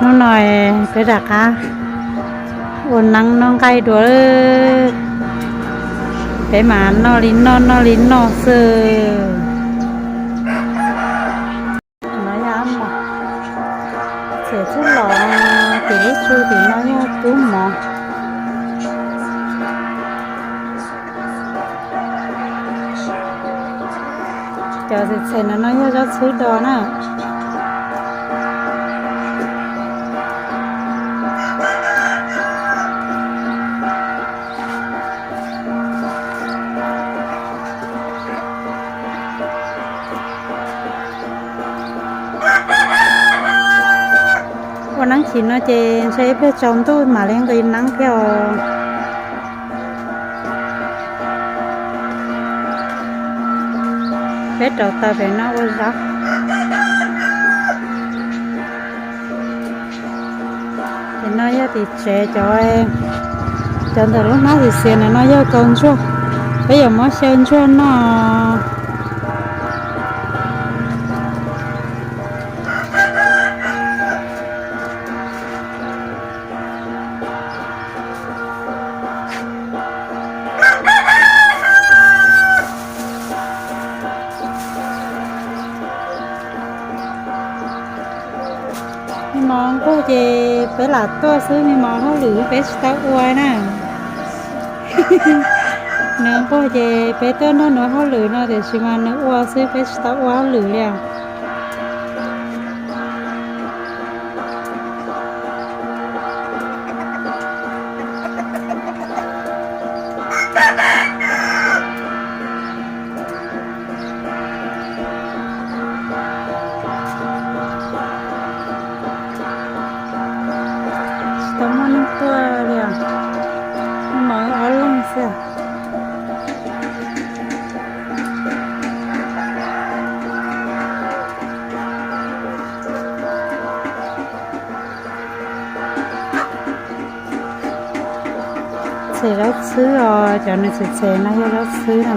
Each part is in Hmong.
Hnub no peb rov qab ua neeb noj nqaij dua. Peb mas noj li noj noj li noj xwb. No yog ab mos, txham txhub los tim lub tsu tim no yog tub mov. Cov txham txham no no yog zaub txhwb do na. Ua neeb chim no ces ntshe ib pliag tsaus ntuj mam li nqis neeb thiab os. Peb rauv taws pem no ua zaub. Tim no yog tim tsev cov, cov ntawm lub hnab xiav xiav ntawm no yog kaus ntsuag. Peb yuav muab xyaw ntsuag noj. Me mos nquag ces peb lam tuaj xwb, me mos hauj lwm peb tsis tau ua na. Nws nquag ces peb tuaj nrog nws hauj lwm no, tiam sis mas nws ua xwb, peb tsis tau ua hauj lwm li. Tsis tau muaj neeg tuaj li os, mos ob leeg xwb. Txham zaub txhwb os, cov nws txham txham no yog zaub txhwb na.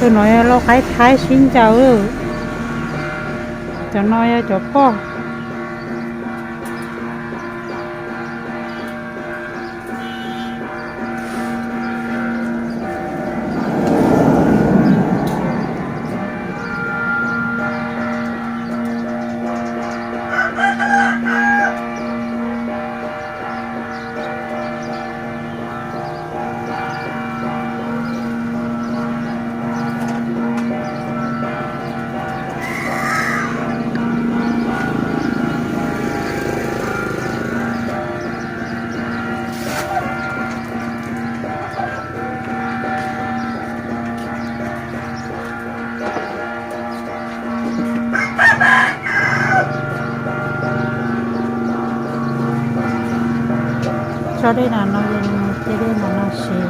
Tus no yog lauj qaib thaib sib ncaws, cov no yog cov poj. Tso dej nram no, ces dej nram no siv.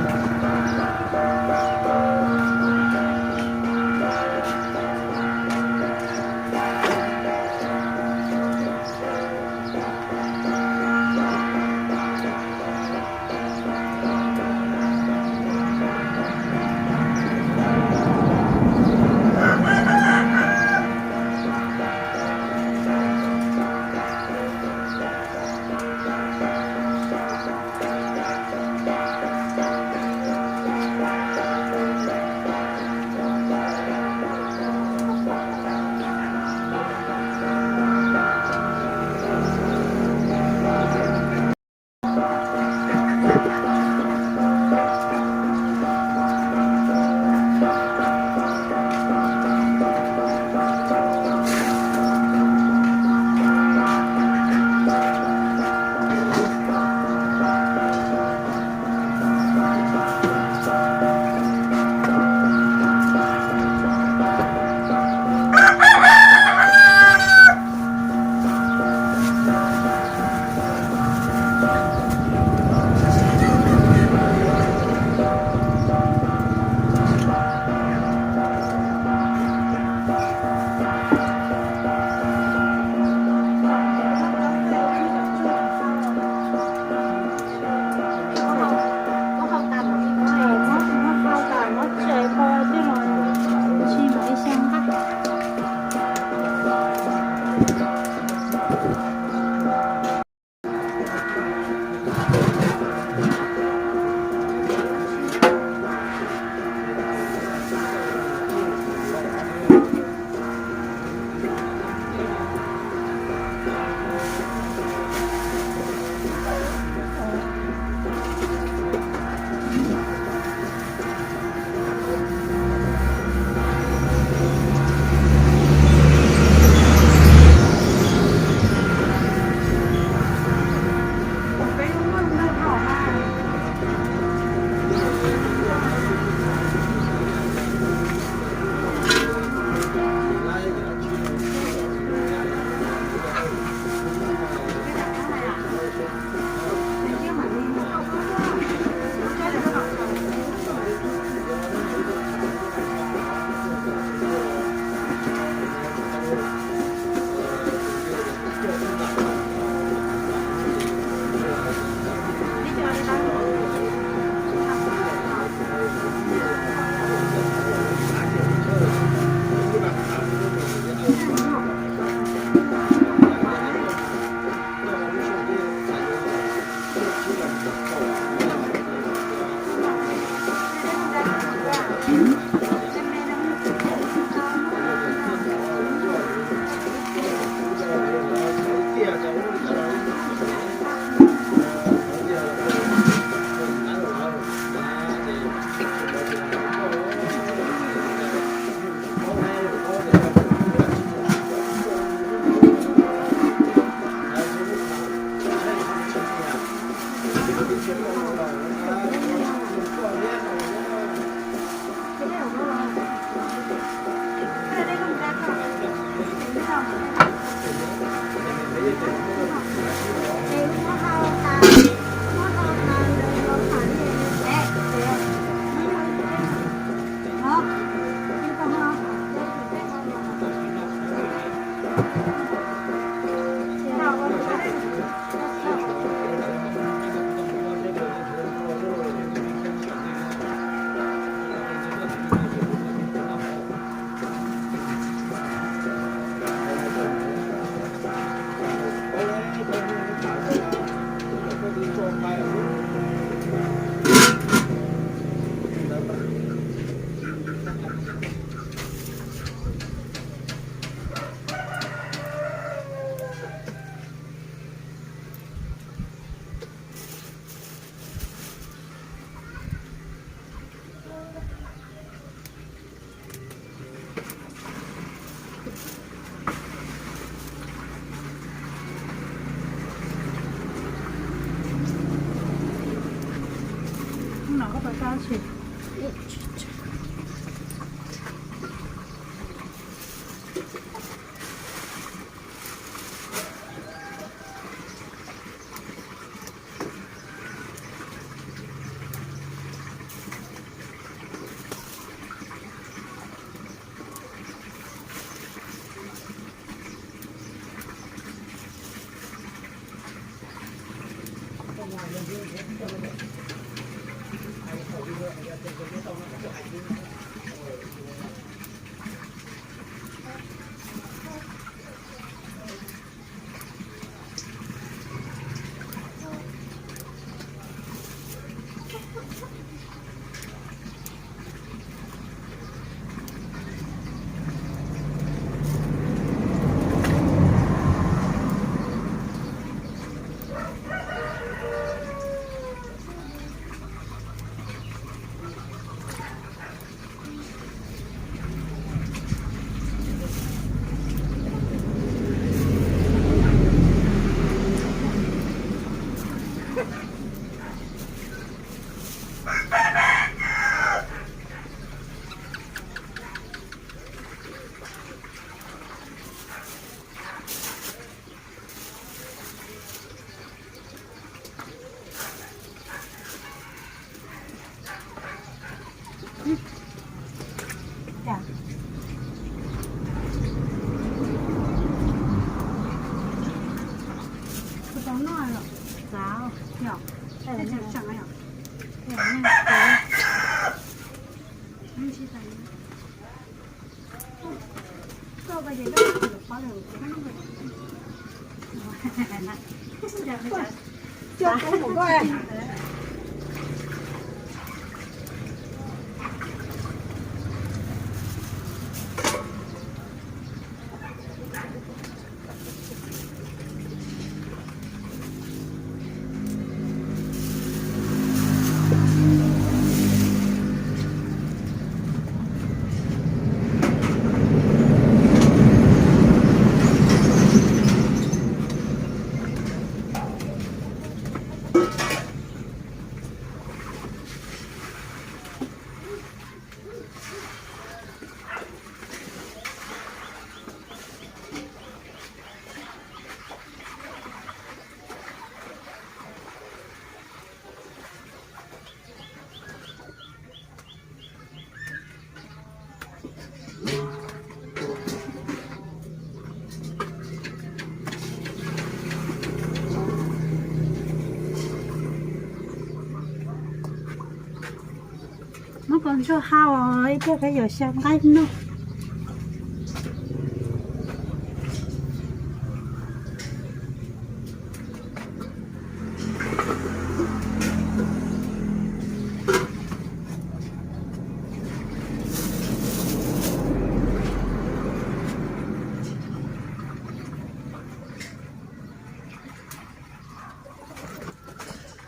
Muab kaus ntsuag hau ib pliag peb yuav xyaw nqaij noj.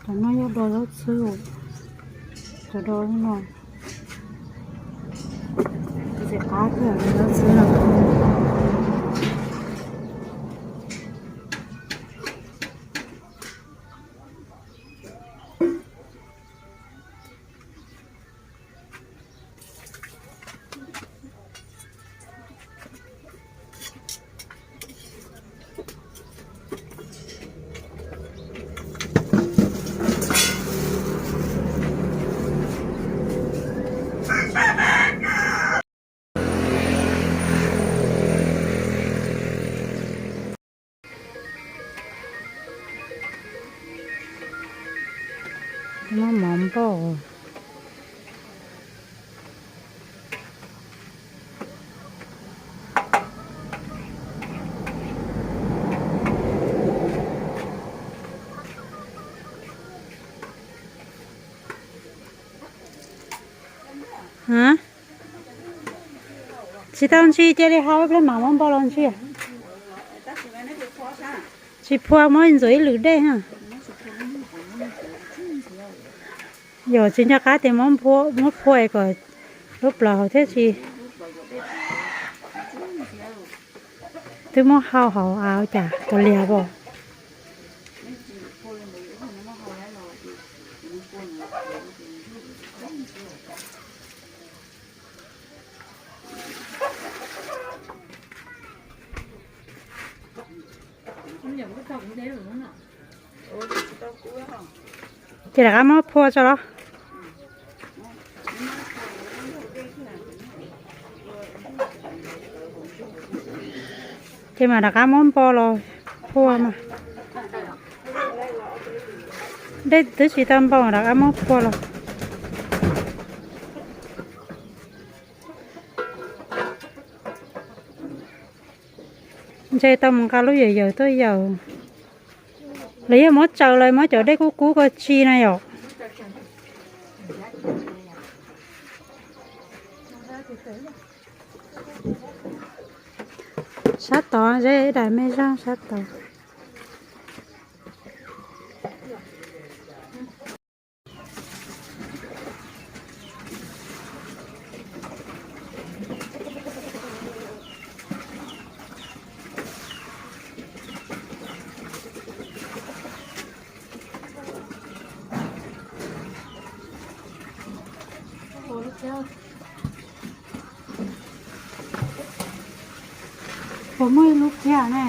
Cov no yog dos zaub txhwb, cov dos no, ntxim qab kawg zaub txhwb no. Muab mov npauj. Tsis tau ntsis, cia li hau ib pliag mam muab npau los ntsia. Tsis phua, muab ntxuav ib lwm dej ha. Yog tsis nco qab tias muab phua es kom lub plaws hauv thiab tsis. Twb muab hau hauv av cas kav liam as. Ces rov qab muab phua tso los. Ces mam rov qab muab npau los phua mas. Dej twb tsis tau npau, rov qab muab phua los. Ntshe tau mus nqa lub yawm yawm tuaj yawm. Los yog muab tsaws los muab cov dej kub kub ko tsi na yom. Sab tod, zeb daim me zog sab tod. Puas muaj ib lub kiag ne?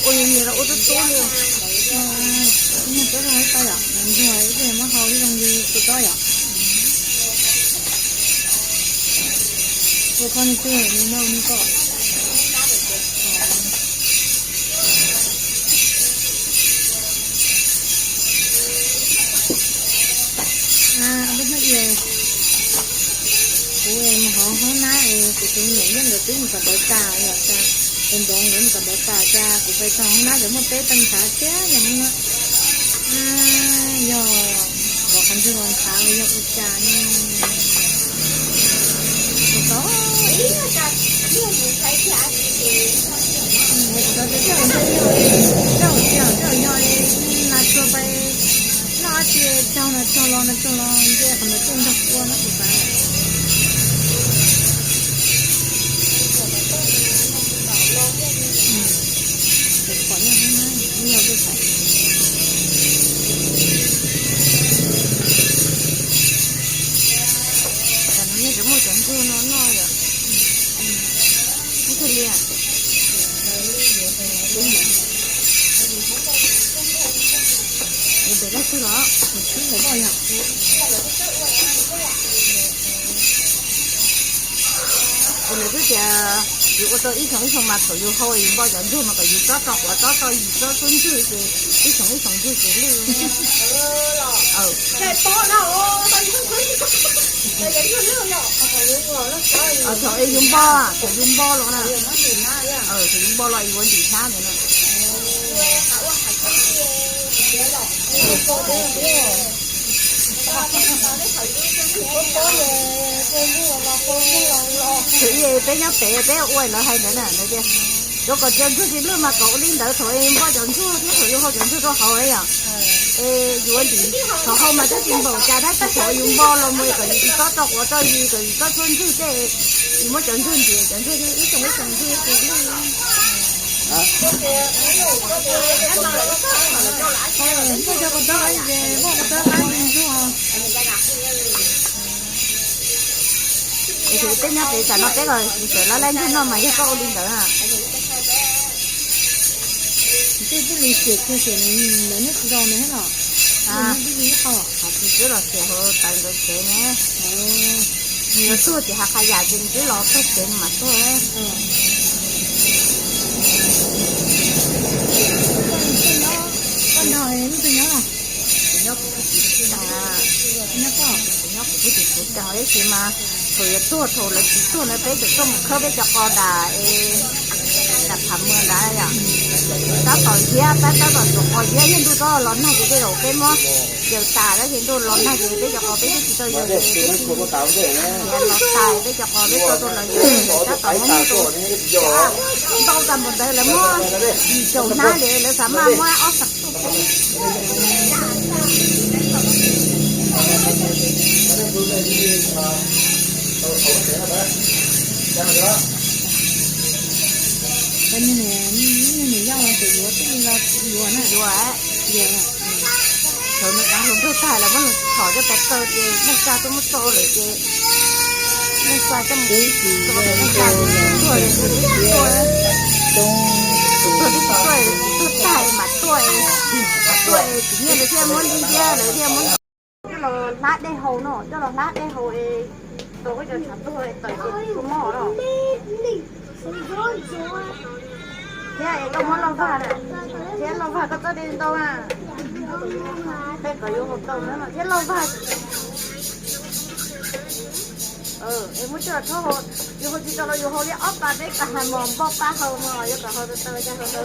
Ua li ntawd los ua tub tub li. Ntsuag ib tug muab hau ib zoo li tus tob yom. Ua koj li twg li no li koj. Kuv mus hauv hoob nab es kuv tus me nyuam ntawd twb mus kawm ntawv tas yom, cas tus npawg nkawd mus kawm ntawv tas cas kuv pais txog hoob nab nkawd muaj peb tee ntshav thiab yog hoob nab. Yog npawg qhov ntxwg los ntshav los yog ua cas ne? Tus tod, tus tod, tus tod yog nas tsuag pais noj dab tsi, raug nas tsuag los nas tsuag los nce qhov ntawd tuaj nrog ua no tus tod. Pom yog hoob nab, yog tus tod. Tam no nej tseem muaj cov ntsuag no noj yom? Ib tug liam. Ua pem dab tsi los? Mus tshwb ntawd noj yom. Kuv ntawd twb tias yus ua tau ib xyoos ib xyoos mas thaum yus hau yus npaj cov ntsuag mas kom yus tsob rau quav, tsob rau yim, tsob tub ntsuag ces ib xyoos ib xyoos ntsuag ces lwj. Tsis paub na, tau yus tub ntsuag. Thaum es yus npo, thaum yus npo los na, thaum yus npo los yuav ntim hnab ntawd na. Thaum ub peb nyob pem peb ua lawv hais ntawd na, lawv tias yuav kom cov ntsuag tsis lwj mas kom ua li ntawd, thaum es npo cov ntsuag thiab thaum yus hau cov ntsuag rau hauv yom. Es yuav ntim, thaum hau mas twb tsis npaum cas tab sis thaum yus npo los mus kom yus tsis txhob rau quav rau yus, kom yus txhob tshuav ntsuag tej, yus muab cov ntsuag ntim cov ntsuag ib xyoos ib xyoos ntsuag tsis lwj. Muaj cov qhov txob qab ntsuag. Es thaum peb nyob pem tam no peb kom txawm lab laib ntsuag noj mas yog koj ua li ntawd na. Tej twb li xiam kiag xiam nws nyob tsis zoo nws thiab los. Twb li qho tsis twb los xiam hauv tawv ntawd tsev ne. Nws yuav tuag ces hais qhov yam ces nws twb los txog tsev nws mam tuag. Nyob kuv pub tus tsuv tag tab sis mas thaum yuav tuag thaum lawv tsis tuag na peb tseem tuaj mus khawb peb cov qos dam es dam phav muag ntawd yom. Tab tom iab tab tab tom tsuas qos iab yog ntuj txob los nag ces tej zaum peb muab yaws tas tab sis ntuj los nag ces peb cov qos peb twb tsis tau yaws ces peb tsis los tas peb cov qos peb tau rau lawv yaws tab tom muab mus ntau tas npaum ntawd lawv muab yim caum hnab li lawv xav maj muab ob xees tuaj peb. Nws yog tus yuav tij los yuav na. Yuav. Thaum nws deev hluas nraug tag lawv muab nws txhom coj pes kawg ces neej tsa tuaj muab tso lawm ces neej tsa coj mus tso neej tsa tuag li tuag li tuag li tuag tag mam tuaj, mam tuaj es tsis nyiaj lawv thiaj muab ntxiab lawv thiaj muab coj los hlab dej haus no, coj los hlab dej haus es tau koj cov tshav tuag tawm ces tsis tshua mob no. Thiab es koj muab lauj vag na, thiab lauj vag koj txoj dej ntau na, tej kom yuav haus tau na thiab lauj vag. Es muab coj los rhaub haus, yus haus tsis tau los yus haus li ob pas peb pas mos npog pab haus mos yuav kom haus tau tau cas haus tau.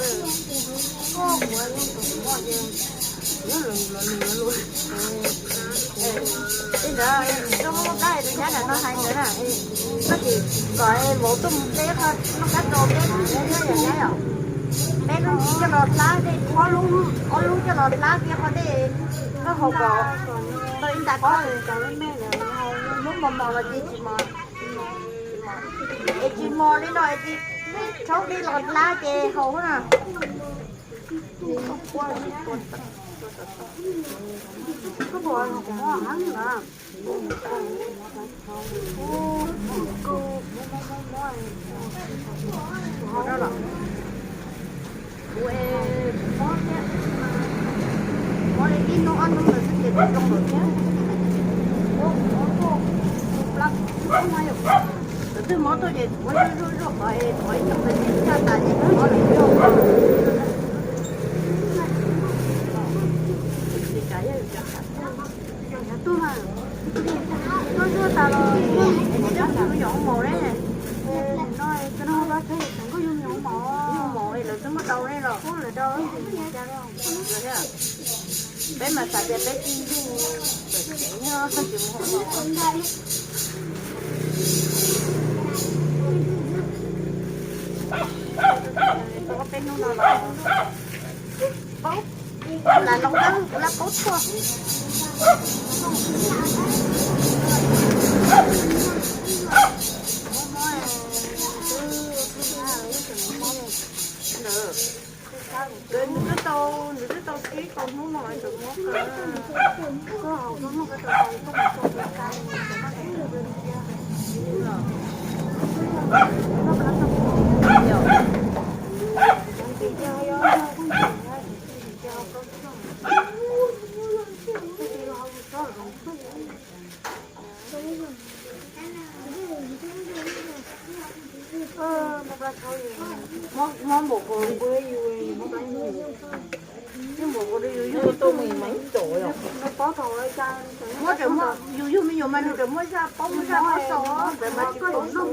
Li ntawd, zoo dab tus nyab ntawm no hais ntawd na, koj tsis kom vauv tuaj mus peb qho noj qab rau peb lub ntsis thiab yom nyab yom. Peb lub ntsis coj los hlab dej, ob lub, ob lub coj los hlab kiag qhov dej, koj haus kom tau ib nta koj muab mos mos los ces tsis mos, es tsis mos li no es tsis rhaub dej los hlab ces haus na. Mob li ib hnub ob hnub ntawd xwb ces kuj zoo lawm thiab. Lawv twb mob tuaj ces ua zuj zuj zuj qhov es qhov ib xyoos ntawd ces caj tas ces mob lawm. Tuaj zuj tas los yog mus ne, no cov no yog mus mos, lawv twb muab tau ne los lawv tau. Peb mas xav tias peb tsis yug, tsis mus. Peb hnub no los paub, lam los kawg kuv lab paub tshuaj. Nws twb tau, nws twb tau tsib tau hnub no es tseem mob kawg. Mob npaum ko npua yus mob plab yus. Yus yug me nyuam mas nws tseem muaj zaj paub muaj zaj paub xaus, ntawd mas tsis paub xaus.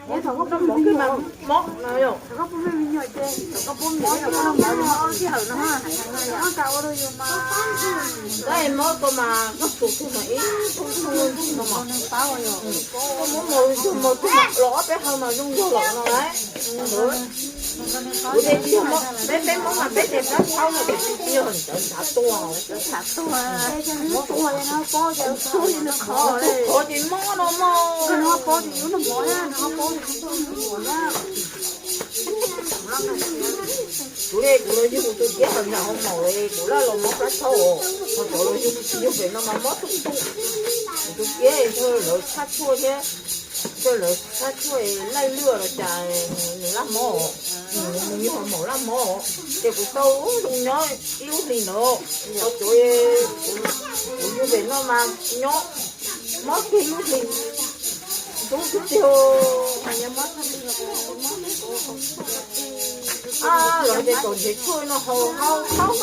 Noj mov kawg mas mob no yom. Mob sij hawm no. Tab mob koj mas koj txhum twg mas ib tug tug no mas, koj muab mos yug mos twg mas los ob peb hau mas zoo yog lawm no lauj. Kuv tias tsis yog mob, peb peb mob mas peb tias sab thaub no tias tsis yog, cov ntshav tuag, mob tuag, qhov ces mob no mog. Kuv li kuv los yug kuv tus kiab hauv nram hauv maum li, kuv laj los mob sab thaub os, ho cov los yug kuv tsis yug pem no mas mob tug tug. Kuv tus kiab ntshe lawv tshaj tshuaj thiab, ntshe lawv tshaj tshuaj laij lwj los cas nws laj mob, nws mus yug hauv maum laj mob. Ces kuv tau zoo nyob ib lub hlis ntawd, tau tsuav kuv yug pem no mas nyob mob kiag ib lub hlis, ntub tiag tiag. Lawv tias kom nrhiav tshuaj no haus, haus, haus,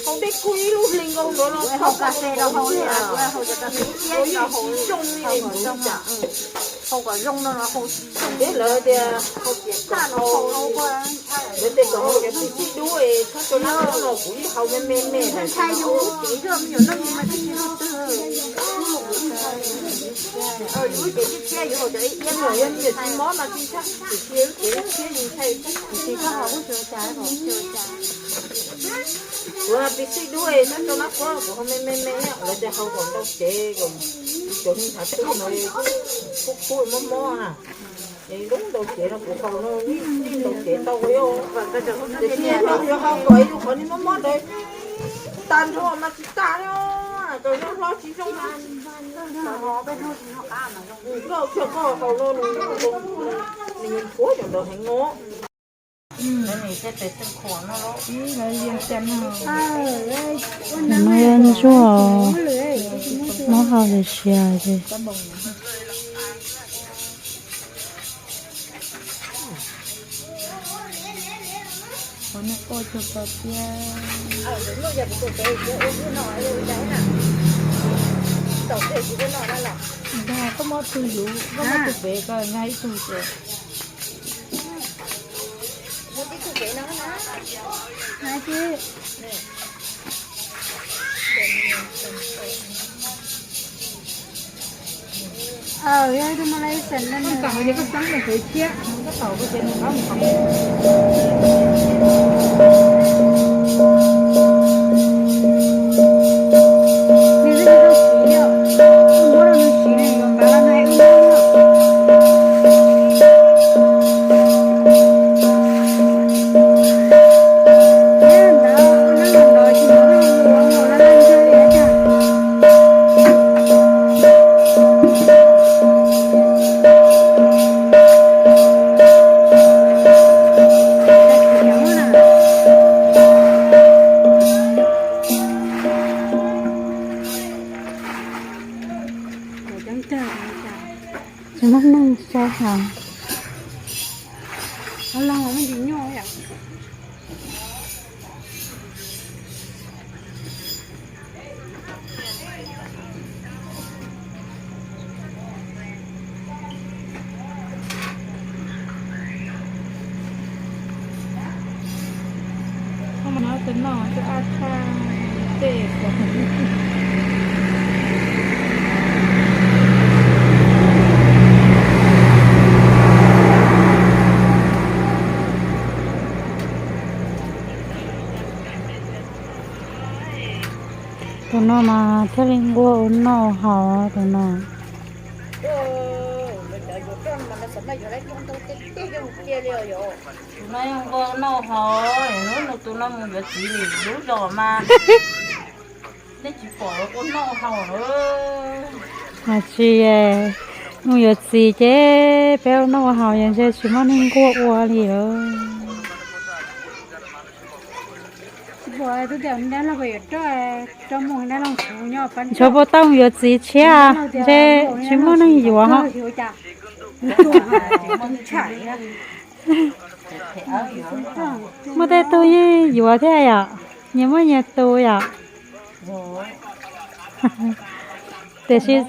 haus dej kub ib lub hli nkaus ntawd los haus ka se rau hauv li, haus cov ka se thiab zoo li nws cas. Thiab lawv tias haus tias kom haus, lawv tias kom haus cov txiv txib dub es txhob tso nab no, kuv yeej haus me me me. Yog niam tsis mob mas tsis ntshai, tiam sis lub cev thiab yus ntshai. Kuv txiv txib dub es txhob tso nab kuab, kuv haus me me me, lawv tias haus kom ntau cev, kom cov me nthav twg no khub khub mob mob na. Es lub ntau cev no kuv haus no, ib ntau cev tau yog, tiam sis yog haus kom ib lub qhov niag mob mob ntawd tag nrho mas tsis tag li, kom zoo hlo tsis zoo. Koj tsuag koj haus no nws, nws nthuav cov ntawd heev no. Nws ntsuag, mob hau siav siav ces. Koj mob twg yus, koj mob twg pem ko nqa ib tug. Tsis muaj neeg saib heev. Tus no mas thiaj li nquag ua noj haus tus no. Tus no nquag noj haus, hnub nws tus no mus yuav txiv li lub zos mas nej tsis pom ua noj haus. Mas tsis, mus yuav txiv ces peb ua noj ua haus yog ntshe tsis muaj neeg nquag ua li lawm. Ntshe puas tau yuav txiv tshiab, ntshe tsis muaj neeg yuav ho. Muaj tej tug yeej yuav thiab yom, nyias muaj nyias tus yom. Tiam sis,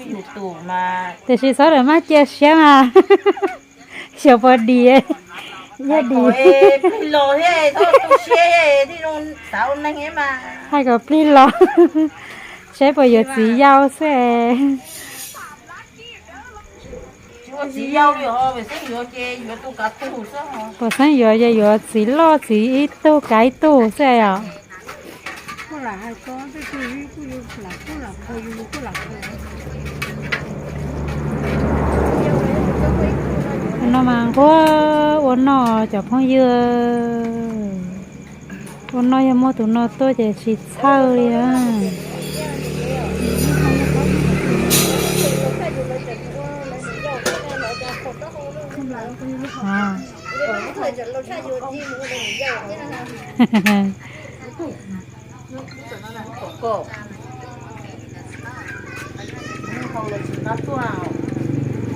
tiam sis txhob rawm maj cia siab mas, xyov puas dim, yog dim. Hais kom plig los, saib puas yuav txiv yau xwb. Puas xeeb yuav, yuav txiv loj txiv ib tug kav ib tug xwb os. No mas nquag ua noj cov phooj ywg. Ua noj yog muaj tus no tuaj ces tsis txhawj li na.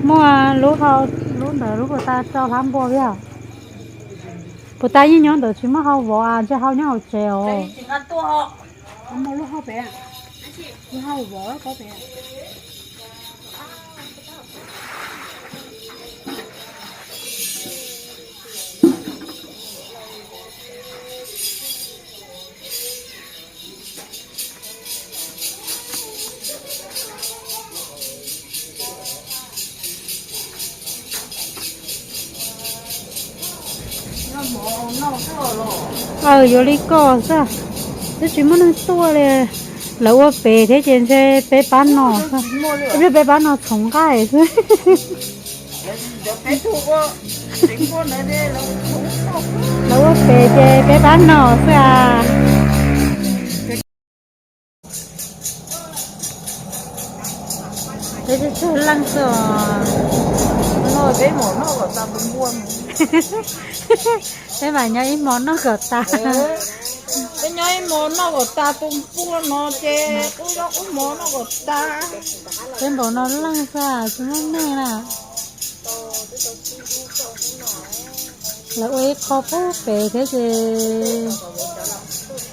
Muaj lub hau, lub ntawd lub puas tas rau hlab npua thiab. Puas tas yeej nyob ntawd tsis muaj hau vov, ntshe hau nyob hauv tsev os. Aw, yuav li ko xwb. Twb tsis muaj neeg tuaj li. Lawv ua pem thiab ces ntshe peb pab no xwb. Peb pab no txhoov nqaij xwb. Lawv ua pem ces peb pab no xwb as. Peb tsawg tsawg leej xwb os. Peb mam nyob ib hmo noj kom tas. Peb nyob ib hmo noj kom tas tus npua no ces qub zaub qub mov noj kom tas. Peb npaum no leej xwb tsis muaj neeg na. Lawv ua ib qho pub pem thiab ces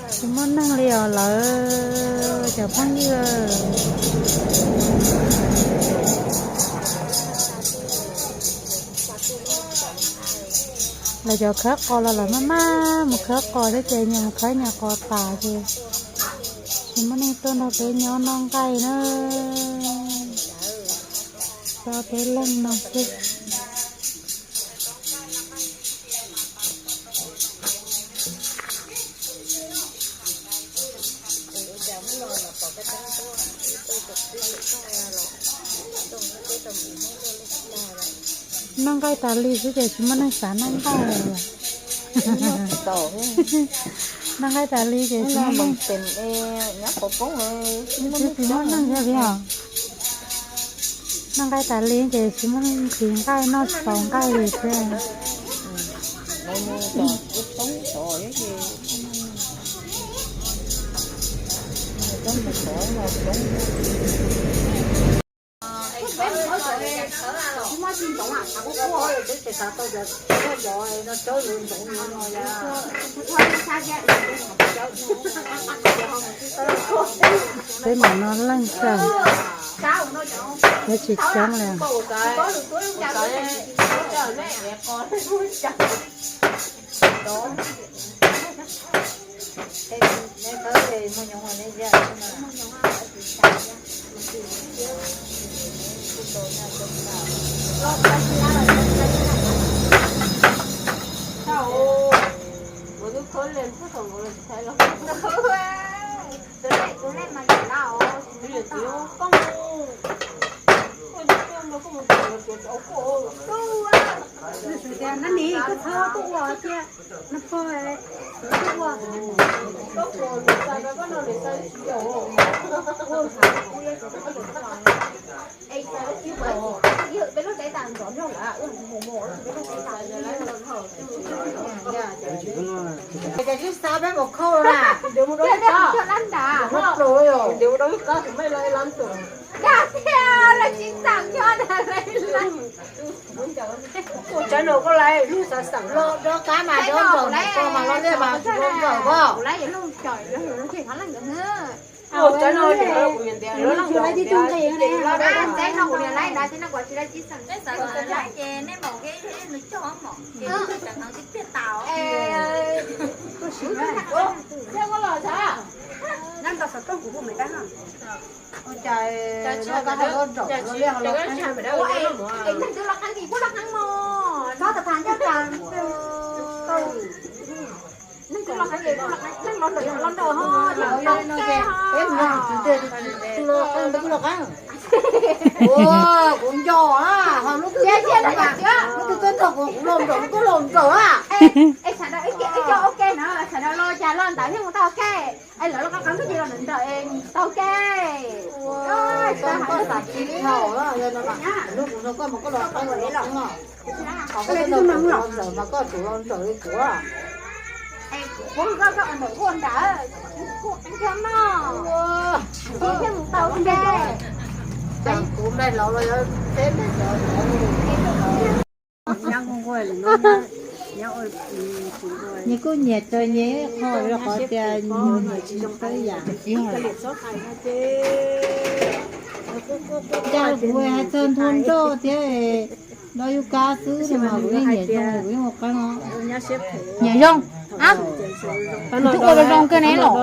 tsis muaj neeg li os lawv cov phooj ywg. Lawv cov khawb qos los lawv maj maj mus khawb qos thiab ces nyias mus khawb nyias qos tas ces tsis muaj neeg tuaj nrog peb nyob noj nqaij na. Tso peb leeg no xwb. Noj nqaij tas li xwb ces tsis muaj neeg xav noj nqaij li. Noj nqaij tas li ces tsis muaj neeg, tsis muaj neeg thiab li os. Noj nqaij tas li ces tsis muaj neeg nqhis nqaij noj xaus nqaij li thiab. Peb mam no leej xwb, peb tsis coob li. Los koj lais lub xav xeem los dob kab mas dob nraum, koj mas los liaj mas tsis los nraum koj. Ua cas los kab ho los nraum los liaj ho los qeeb. Es neeg twb los qeeb ces kuj los qeeb mog, txhob tas tas ncaj tas. Neeg twb los qeeb ces kuj los qeeb, neeg los nraum los nraum ho, los qeeb, los qeeb twb kuj los qeeb. Ua kuv nco a, ho lub twg tuaj nrog kuv, kuv los nraum, kuv tuaj los nraum a. Es sawv daws ib co ua ke no, sawv daws los cas los ntawd thiaj mus tau ua ke. Es lawv los qeeb twb ces los nraum es mus tau ua ke. Koj xav tsis thaum, yog no mas lub kuv nrog koj mas koj los qeeb los qeeb no. Qhov koj tuaj nrog kuv los nraum mas koj tsum los nraum li kuv. Kuv nrog koj ntawm kuj nraum, kuj qeeb thiab no. Thiaj mus tau ua ke. Kuv nplaig laus los yog peb nplaig laus. Nyias kuj nyiam txawm nyias qho rau qhov tias nyias nyiam tsis zoo peb yam. Cas kuv hais txog nthua nroj thiab nroj yub kab xwb no mas kuv yeej nyiam zoo, kuv yeej ua qeeb os. Nyiam zoo. Tus ua zoo zoo kawg ne los?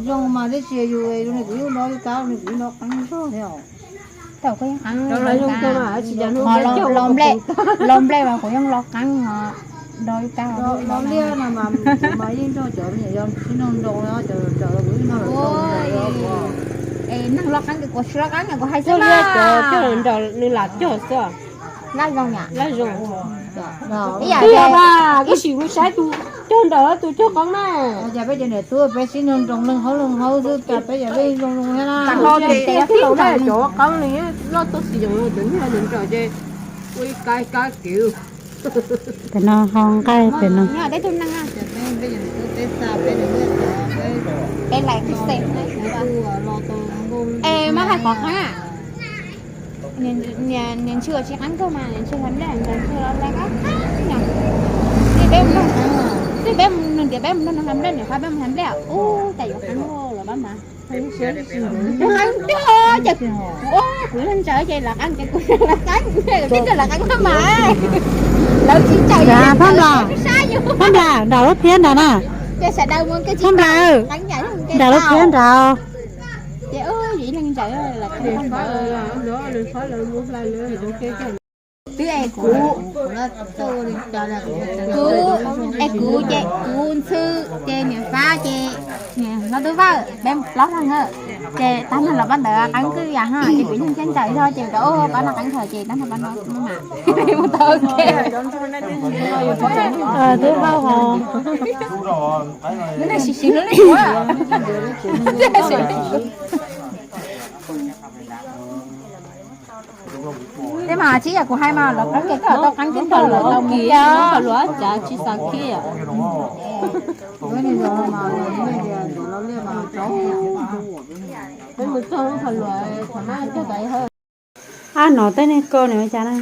Zoo mas tab sis yus zoo li kuv yeej nroj yub kab, kuv yeej nroj qeeb zog thiab os. Los nplej, los nplej mas kuv yeej los qeeb os. Nroj yub kab, los liaj no mas yeej nrog cov me nyuam yog sib nrog nroo, cov kuv yeej nrog. Es neeg los qeeb ces kuv tsis los qeeb, kuv hais xwb mas. Cog nws lam cog xwb. Laj zoo yom? Laj zoo. Ib yam li koj sim mus saib tus cog nraum tus cog qeeb na. Cas peb cov niam tub peb sib nrog nroo leej hauv leej hauv xwb, cas peb cov peb zoo zoo thiab na. Tej tij laug na cov qeeb li loj txoj xis yoos cov niag nraum ces ua ib kab ib kab kev. Pem no ho nqaij pem no. Es mas hais qhov qeeb, niam ntshua tsis qeeb kawg mas niam ntshua hla nplej, niam ntshua los hla qab qab. Tej peb, tej peb nug tias peb mus nrog nws hla nplej, niam qhuav peb mus hla nplej ub, cas yuav qeeb los pab mas. Qeeb tiag ces kuv, kuv yog ntawd ces los qeeb ces kuv los qeeb, peb tuaj los qeeb pab mas. Lawv tsis ntawd, Phab Nplas, nram lub phiab nrad na. Ces sawv daws mus, Phab Nplas, nram lub phiab nrad. Ces ib leeg ntawd los qeeb. Twb es kuv, kuv, es kuv ces kuv ntxhw, ces niam Fab ces niam hlob Tub Vawj, peb plaub leeg. Ces tag nrho los pab ntawd qeeb kwj yam ha, ces kuv yeej thiab ntawd yog ces pab no qeeb thaum ces tag nrho pab no mas mus tau ua ke. Tub Vawj ho, nej sim sim hlub li kuv. Tej mas tsis yog kuv hais mas los qeeb ces koj tau qeeb tib nrog los tau mus cas. Qhov luav cas tsis xav khib. Peb mus txog lub qhov luav thaum mab cog tau ib hawb. Ab, no tej neeg ko nws ua cas na?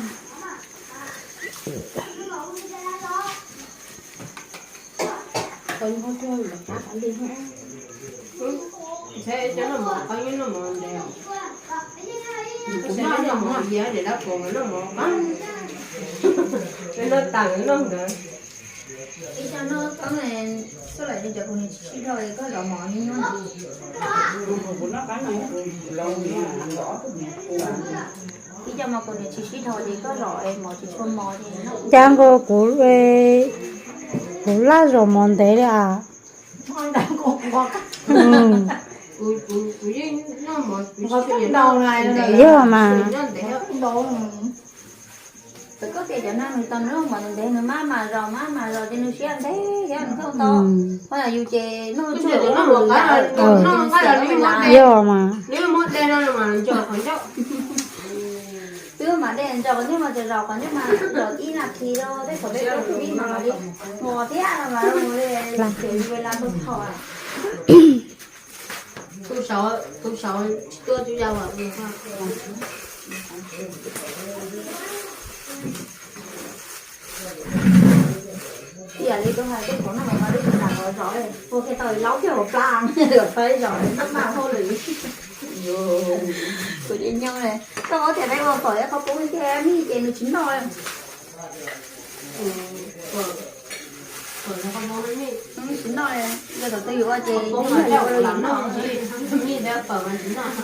Ib co noj qeeb, soj lawm cov kuv niam tsis sib dhau koj zov mov li no. Ib co mas kuv niam tsis sib dhau ces koj zov mov tsis tshua mov ces. Cas nkaus kuv, kuv laj zov mov ntev li as. Yog mas. Txawm koj tias cov neeg nws tos nws mov ntev nws maj mam zov maj mam zos ces nws siab ntev thiab nws thooj tau. Ho yog yus ces noj tsuag noj mov qab, yog mas. Twb mam de ntsaum qhov ncauj mas tseem zaum qhov ncauj mas zaum ib nas this rau tej thaum peb ib mas mam li mus thiab no mas mus li ces yus ve las tau thaum. Tus saud, tus saud tsis tuaj tus yau. Ib yam li tus hais tej qhov no mas twb tsis tas los zov, ua kiag tau laub kiag hauv plab, los tau zov tab mas hauj lwm. Kuv tsis nyob li, koj paub tias peb ua fawm qhov pub kiag mij ces nws tsis noj li. Tsis noj li, yog thaum twg yuav ua ces noj. Tsis noj.